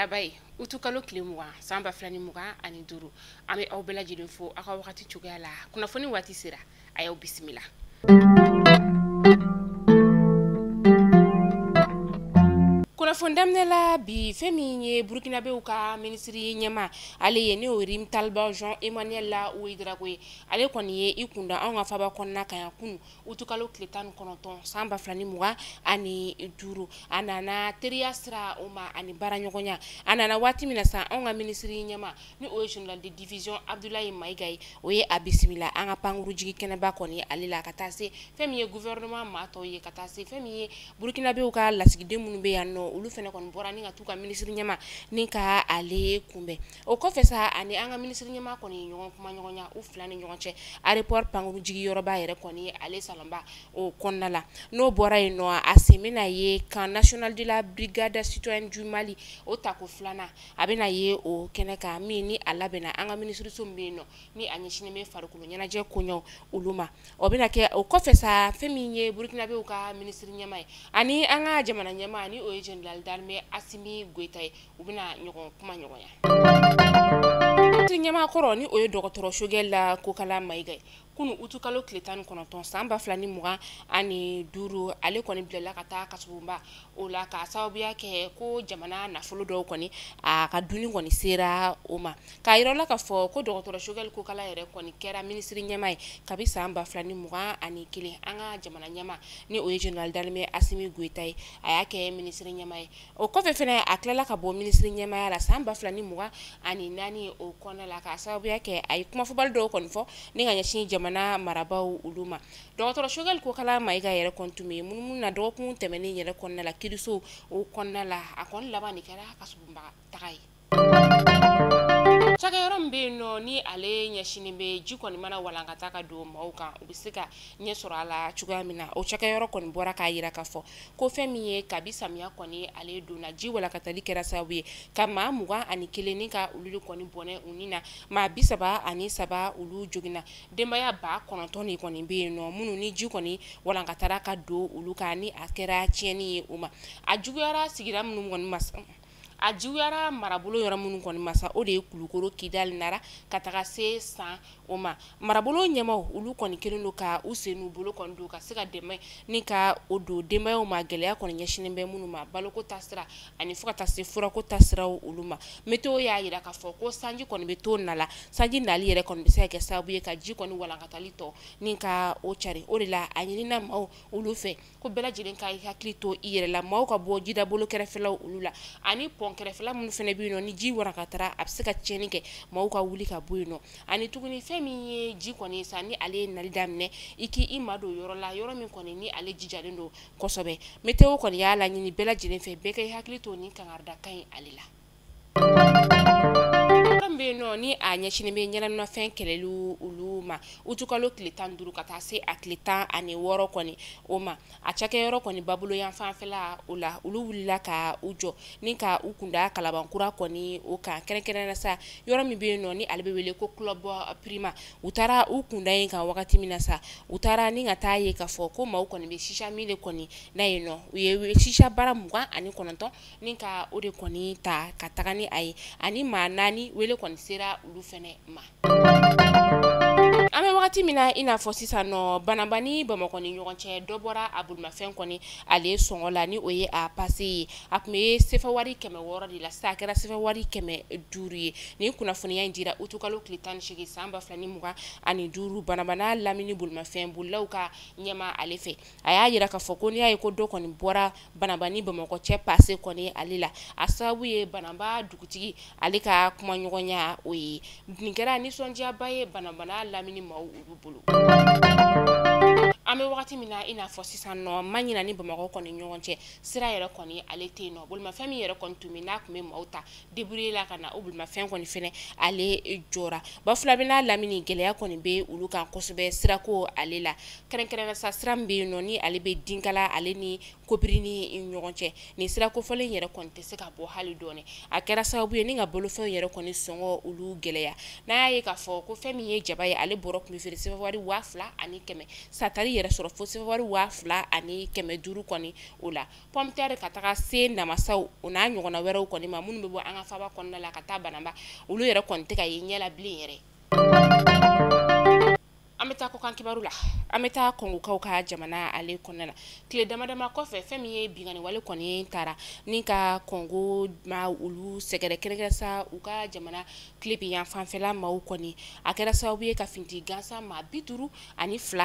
Araba ye utukalo tile 20 san 2025. An bɛ aw bɛɛ lajɛlen fo aw ka wagati cogoya la. Kunnafoni waati sera, a y'aw bisimila. Kunnafoni daminɛ la bi, fɛn min ye Burukinabew ka minisiri ɲɛmaa ale ye, n'o ye Rimtalba Jean Emmanuel la Ouedraogo ye, ale kɔni ye i kunda anw ka faba kɔnɔna kan yan kunun utukalo tile 19 san 2025. A nana teriya sira o ma ani baaraɲɔgɔnya. A nana waati min na sa, anw ka minisiri ɲɛmaa ni o ye général de division Abdoulaye Maïga ye, o ye a bisimila an ka pankurujigi kɛnɛba kɔni ale la, ka taa se fɛn min ye gouvernement maa tɔw ye, ka taa se fɛn min ye Burukinabew ka lasigiden minnu bɛ yan nɔ, olu fana kɔni bɔra ni ka t'u ka minisiri ɲɛmaa ni ka ale kunbɛn. O kɔfɛ sa, ani an ka minisiri ɲɛmaa kɔni ye ɲɔgɔn kuma ɲɔgɔnya u fila ni ɲɔgɔn cɛ aéroport pankurujigi yɔrɔba yɛrɛ kɔni ale salonba o kɔnɔna la. N'o bɔra yen nɔ, a sen bɛna ye camp national de la brigade citoyenne du Mali o tako filanan, a bɛna ye o kɛnɛ kan min ni a labɛnna an ka minisiriso min bɛ yen nɔ ni a ɲɛsinnen bɛ farikolo ɲɛnajɛ koɲɛw olu ma. O bɛna kɛ o kɔfɛ sa, fɛn min ye Burukinabew ka minisiri ɲɛmaa ye ani an ka jamana ɲɛmaa ni o ye général d'armée Assimi Goïta ye, u bɛna ɲɔgɔn kuma ɲɔgɔnya. Minisiri ɲɛmaa kɔrɔ ni o ye dɔgɔtɔrɔ Choguel Kokalla Maïga ye, kunun utukalo tile 19 san 2025, ale kɔni bilala ka taa kasobonba o la k'a sababuya kɛ ko jamana nafolo dɔw kɔni a ka dunni kɔni sera o ma. K'a yira la k'a fɔ ko dɔgɔtɔrɔ Choguel Kokalla yɛrɛ kɔni kɛra minisiri ɲɛmaa ye kabi san 2021. An ka jamana ɲɛmaa ni o ye général d'armée Assimi Goïta ye, a y'a kɛ minisiri ɲɛmaa ye. O kɔfɛ fɛnɛ, a tilala ka bɔ minisiri ɲɛmaaya la san 2024 o kɔnɔna la, k'a sababuya kɛ a ye kumafɔbali dɔw kɔni fɔ ni ka ɲɛsin jamana marabaaw olu ma. Dɔgɔtɔrɔ Choguel Kokalla Maïga yɛrɛ kɔni tun bɛ munumunu na dɔgɔkun tɛmɛnen yɛrɛ kɔnɔna la kiiriso o kɔnɔna la. A kɔni laban de kɛra kasobonba taga ye. Cakɛyɔrɔ min bɛ yen nɔ ni ale ɲɛsinnen bɛ ji kɔni mana walankata ka don maaw kan, u bɛ se ka ɲɛ sɔrɔ a la cogoya min na, o cakɛyɔrɔ kɔni bɔra k'a jira k'a fɔ ko fɛn min ye kabi samiya kɔni ale donna, ji walankatali kɛra sababu ye ka maa 21 ni ka olu de kɔni bɔnɛ u ni na, maa 33 olu joginna, denbaya 9000 de kɔni bɛ yen nɔ minnu ni ji kɔni walankatara ka don olu kan ni a kɛra tiɲɛni ye u ma. A juguyara sigida minnu kɔni ma, a juguyara marabolo yɔrɔ minnu kɔni ma sa, o de ye Kulukoro, Kidali, Nara ka taga se San o ma. Marabolo ɲɛmaaw olu kɔni kɛlen don ka u sen n'u bolo kɔni don ka se ka dɛmɛ ni ka o don denbayaw ma, gɛlɛya kɔni ɲɛsinnen bɛ minnu ma, baloko taasira ani fo ka taa se furako taasiraw olu ma. Météo y'a jira k'a fɔ ko sanji kɔni bɛ to na la, sanji nali yɛrɛ kɔni bɛ se ka kɛ sababu ye ka ji kɔni walankatali tɔ ni ka o cari. O de la a ɲinina maaw olu fɛ ko bɛɛ lajɛlen ka hakili to i yɛrɛ la, maaw ka bɔ jidabolo kɛrɛfɛlaw olu la ani pɔn kɛrɛfɛla minnu fana bɛ yen nɔ ni ji walankatara a bɛ se ka tiɲɛni kɛ, maaw ka wuli ka bɔ yen nɔ. Ani tuguni fɛn min ye ji kɔni sa ni ale ye nali daminɛ, i k'i ma don yɔrɔ la, yɔrɔ min kɔni ni ale jijalen don kosɛbɛ. Météo kɔni y'a laɲini bɛɛ lajɛlen fɛ, bɛɛ ka hakili to nin kangaridakan in ale la. Yɔrɔ min bɛ yen nɔ ni a ɲɛsinnen bɛ ɲɛnaminimafɛn kɛlɛli olu ma, utukalo tile 15 ka taa se a tile 16 kɔni o ma, a cakɛyɔrɔ kɔni babolo yan fanfɛla o la, olu wulila ka u jɔ ni ka u kunda Kalabankura kɔni o kan, kɛrɛnkɛrɛnnenya sa yɔrɔ min bɛ yen nɔ ni ale bɛ wele ko Club Prima. U taara u kunda yen kan wagati min na sa, u taara ni ka taa ye k'a fɔ ko maaw kɔni bɛ sisa min de kɔni na yen nɔ, u ye sisa bara 29 ni ka o de kɔni ta ka taga ni a ye, ani maa 4 wele kɔni sera olu fɛnɛ ma. An bɛ wagati min na i n'a fɔ sisan nɔ, Banamba ni Bamakɔ ni ɲɔgɔn cɛ, dɔ bɔra a bolimafɛn kɔni ale sɔngɔ la ni o ye a pase ye. A tun bɛ sefa wari 600 de la, sisan a kɛra sefa wari 500 ye. Nin kunnafoniya in dira utukalo tile 18 san 2025 Banamba n'a lamini bolimafɛn bolilaw ka ɲɛmaa ale fɛ. A y'a jira k'a fɔ ko n'i y'a ye ko dɔ kɔni bɔra Banamba ni Bamakɔ cɛ pase kɔni ale la, a sababu ye Banamba dugutigi ale ka kumaɲɔgɔnya o ye. Nin kɛra nisɔndiyaba ye Banamba n'a lamini maaw olu bolo. An bɛ wagati min na i n'a fɔ sisan nɔ, Maɲina ni Bamakɔ kɔni ɲɔgɔn cɛ sira yɛrɛ kɔni ale tɛ yen nɔ. Bolimafɛn min yɛrɛ kɔni tun bɛ n'a tun bɛ maaw ta débrouiller la ka na, o bolimafɛn kɔni fɛnɛ ale jɔra. Bafulabe n'a lamini gɛlɛya kɔni bɛ olu kan kosɛbɛ sirako ale la, kɛrɛnkɛrɛnnenya sa sira min bɛ yen nɔ ni ale bɛ Dinkala ale ni Kobiri ni ɲɔgɔn cɛ. Nin sira kofɔlen yɛrɛ kɔni tɛ se ka bɔ hali dɔɔni. A kɛra sababu ye ni ka bolofɛnw yɛrɛ kɔni sɔngɔ olu gɛlɛya. N'a y'a ye k'a fɔ ko fɛn min ye jaba ye, ale bɔrɔ tun bɛ feere sefa wari 2100, satari taar'i yɛrɛ sɔrɔ fo sefawari 2500 kɔni o la. Pomme de terre ka taga se namasaw o n'a ɲɔgɔnna wɛrɛw kɔni ma minnu bɛ bɔ an ka faba kɔnɔna la ka taa Banamba, olu yɛrɛ kɔni tɛ ka ye ɲɛ la bilen yɛrɛ. An bɛ taa kɔkan kibaru la. An bɛ taa Kɔngokaw ka jamana ale kɔnɔna la. Tile dama dama kɔfɛ, fɛn min ye binkanni wale kɔni taara ni ka Kɔngo ma olu sɛgɛrɛ, kɛrɛnkɛrɛn sa u ka jamana tilebin yan fanfɛla maaw kɔni, a kɛra sababu ye ka finiti gansan maa 52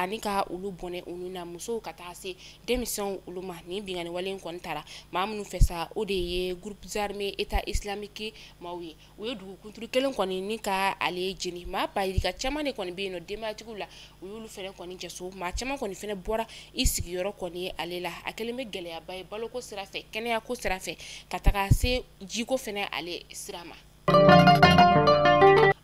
ni ka olu bɔnɛ olu na, musow ka taa se denmisɛnw olu ma. Nin binkanni wale in kɔni taara maa minnu fɛ sa, o de ye groupe armé État islamique maaw ye. U ye dugu kunturu kelen kɔni ni ka ale jeni. Maa ba yirika caman de kɔni bɛ yen nɔ denbayatigiw la, u y'olu fɛnɛ kɔni jɛso. Maa caman kɔni fɛnɛ bɔra i sigiyɔrɔ kɔni ale la. A kɛlen bɛ gɛlɛyaba ye baloko sira fɛ, kɛnɛyako sira fɛ, ka taga se jiko fɛnɛ ale sira ma.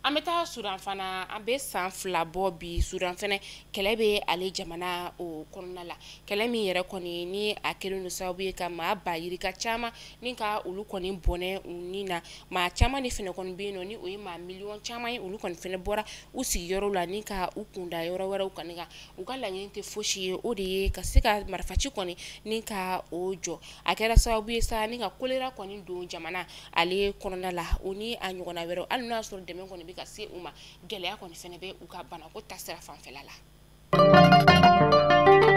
An bɛ taa Sudan fana. An bɛ san 2 bɔ bi, Sudan fɛnɛ kɛlɛ bɛ ale jamana o kɔnɔna la. Kɛlɛ min yɛrɛ kɔni ni a kɛlen don sababu ye ka maa ba yirika caman ni ka olu kɔni bɔnɛ u ni na. Maa caman de fɛnɛ kɔni bɛ yen nɔ ni o ye maa miliyɔn caman ye, olu kɔni fɛnɛ bɔra u sigiyɔrɔ la ni ka u kunda yɔrɔ wɛrɛw kɔni kan. U ka laɲini tɛ fosi ye, o de ye ka se ka marifaci kɔni ni ka o jɔ. A kɛra sababu ye sa ni ka kolera kɔni don jamana ale kɔnɔna la, o ni a ɲɔgɔnna wɛrɛw. Hali n'a y'a sɔrɔ dɛmɛ kɔni bɛ ka se u ma, gɛlɛya kɔni fɛnɛ bɛ u ka banako ta sira fanfɛla la.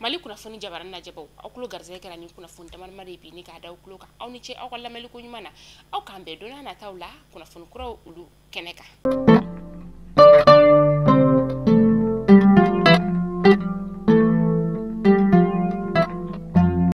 Mali kunnafoni jabarani lajɛbaw, aw tulo garisɛgɛ kɛra ni kunnafoni damadama de bi ni k'a da aw tulo kan. Aw ni ce aw ka lamɛnni ko ɲuman na. Aw k'an bɛn don n'a nataw la kunnafoni kuraw olu kɛnɛ kan.